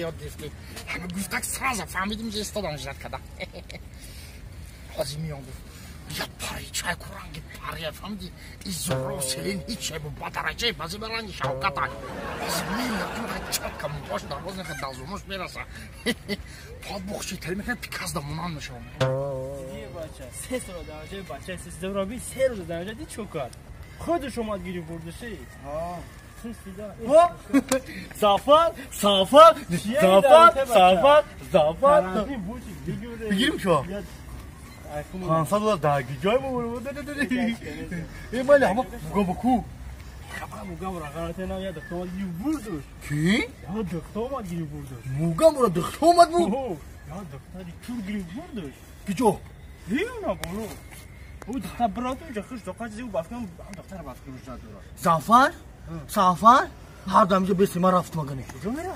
ёд гирифтӣ. Ҳама гуфтак сразу фаҳмидим, ки истодам ждать када. Ҳозир миём гуфт. Я пари чай ку ранги пария фаҳмидӣ? И зуро селин ҳеч чай бу ба дараҷаи бази ба ранги шавкатак. Ҳозир меояд чатка мубош дарвоз нехе дазумош мераса. Пад бухчи тел мекунад пиказ да монанд мешавам. Бача, се сол дараҷаи бача се зуроби се рӯз дараҷа ди чо кард? Худаш омад гирифт бурдаши. Зафар, Сафар, Зафар, Сафар, Зафар. Бигирим шо? 500 доллар дар ҷой мо. Э мали ҳама мугам ку. Мугам ра ғалате на я духтар омад гирифт бурдуш. Ки? Я духтар омад гирифт бурдуш. Мугам ра духтар омад бу? Я духтари чур гирифт бурдуш. Киҷо? Ҳина боло. Ӯ духтар брату ҷа хуш доқат зиу бафкам духтар бафкам надора. Зафар? Сафар? Ҳар дам ҷо беси ман рафтам агане. Куҷо мера?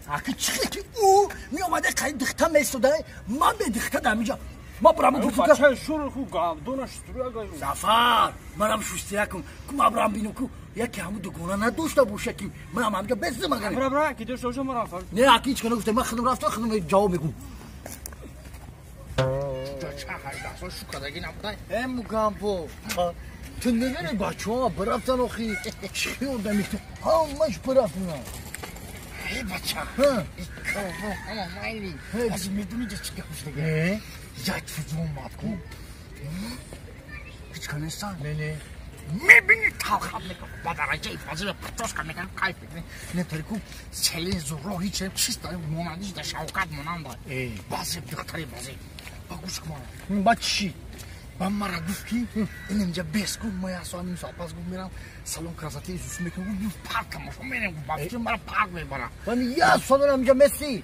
Аки чихе ки ӯ меомада қай духта месода, ман бе духта дар инҷа. Ма брам гуфтам бача шур ху гавдона шустура гай. Зафар, манам шустия кун. Ку ма брам бинам ку яке ҳаму дугона надошта боша ки манам ҳамҷа бесим агане. Бра бра ки дошта боша ман рафтам. Не, аки ҳеч кана гуфта, ман худам рафтам, худам ҷавоб мегӯм. Ча 18 сол шукадаги набуда. Э мугампо. Ту намедонӣ бачаҳо бирафтан охи чӣ одами ту ҳамаш бирафтан. Э бача, ҳама майли. Аз медонӣ чӣ гап шуда? Як чиз омад ку. Ҳеч канесан? Не, не. Мебини талхат мекунад ба дараҷаи фазила птошка мекунад кайф мекунад. Не тарику селин зуро ҳеч чист монандиш да шавкат монанда. Баъзе духтари баъзе. Ба гӯш кун. Ба чӣ? Ба мара гуфт ки ин инҷа бес гуфт ма як соат ним соат пас гуфт мерам салон красоты исус мекунам гуфт парк тамошо мерем гуфт ба фикр мара парк мебара. Ман як соат инҷа меси.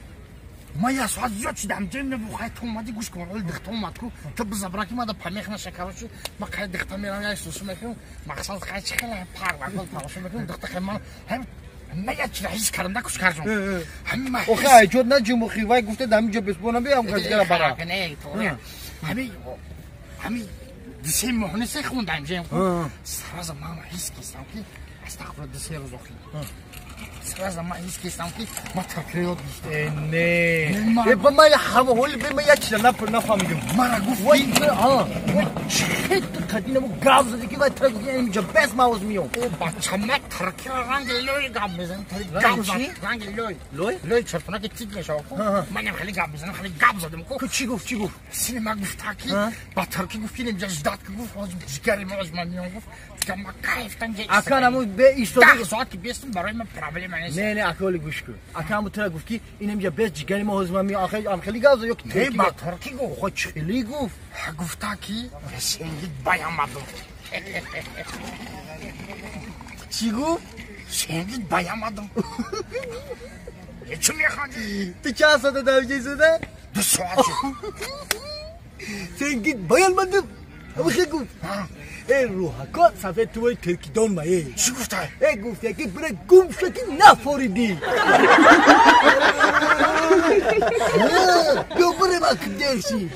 Ма як соат зиёд шидам ҷо набу хай ту омадӣ гӯш кун оли духта омад ку ту бизабра ки мада памех наша короче ма қай духта мерам як исус мекунам мақсад хай чи хеле парк вақт тамошо мекунам духта хай ман ҳам ма як чиза ҳис кардам да куш кардам. Ҳама охе айҷод наҷим охи вай гуфта дар инҷа бесбона биям газгара бара. Не, то ҳами ҳами дисе моҳ несе хундаем жем сразу ман ҳис кистам ки астағфируллоҳ дисе рӯз охи сразу ман ҳис кистам ки ман таркиро ёд гирифтам. Э не. Э ба ман ҳама ҳоли бе ман як чиза нафаҳмидам. Мара гуфт вай вай чӣ қадинаму гап зади ки вай тара гуфт инҷа бес мавоз миём. О бача ман таркиро ранги лой гап мезанам гап зад ранги лой. Лой? Лой чертона ки тик мешава ку. Манам хеле гап мезанам хеле гап задам ку. Ку чӣ гуфт чӣ гуфт? Синема гуфта ки ба тарки гуфт ки инҷа ждать ки гуфт ҳозир ҷигари мо ҳозир ман миём гуфт ма кайфтан ҷа. Ака наму бе истода 10 соат ки бестам барои ман проблема нест. Не не ака оли гӯш кун. Ака ҳаму тара гуфт ки ин инҷа бес ҷигари мо ҳозир ман миём охи ам хеле гап зад ё ки не ба тарки гуфт. Охо чӣ хеле гуфт? Гуфта ки сенгит баямадум. Чӣ гуфт? Сенгит баямадум. Чӣ механдӣ? Ту чанд соата дар инҷа истода? 2 соат шуд. Сенгит баямадум. Ҳамихе гуфт. Э рӯҳакот сафед ту вай теркидон ма э. Чӣ гуфта? Э гуфт яки бира гум шуд ки нафоридӣ. Ё бира ба дерши.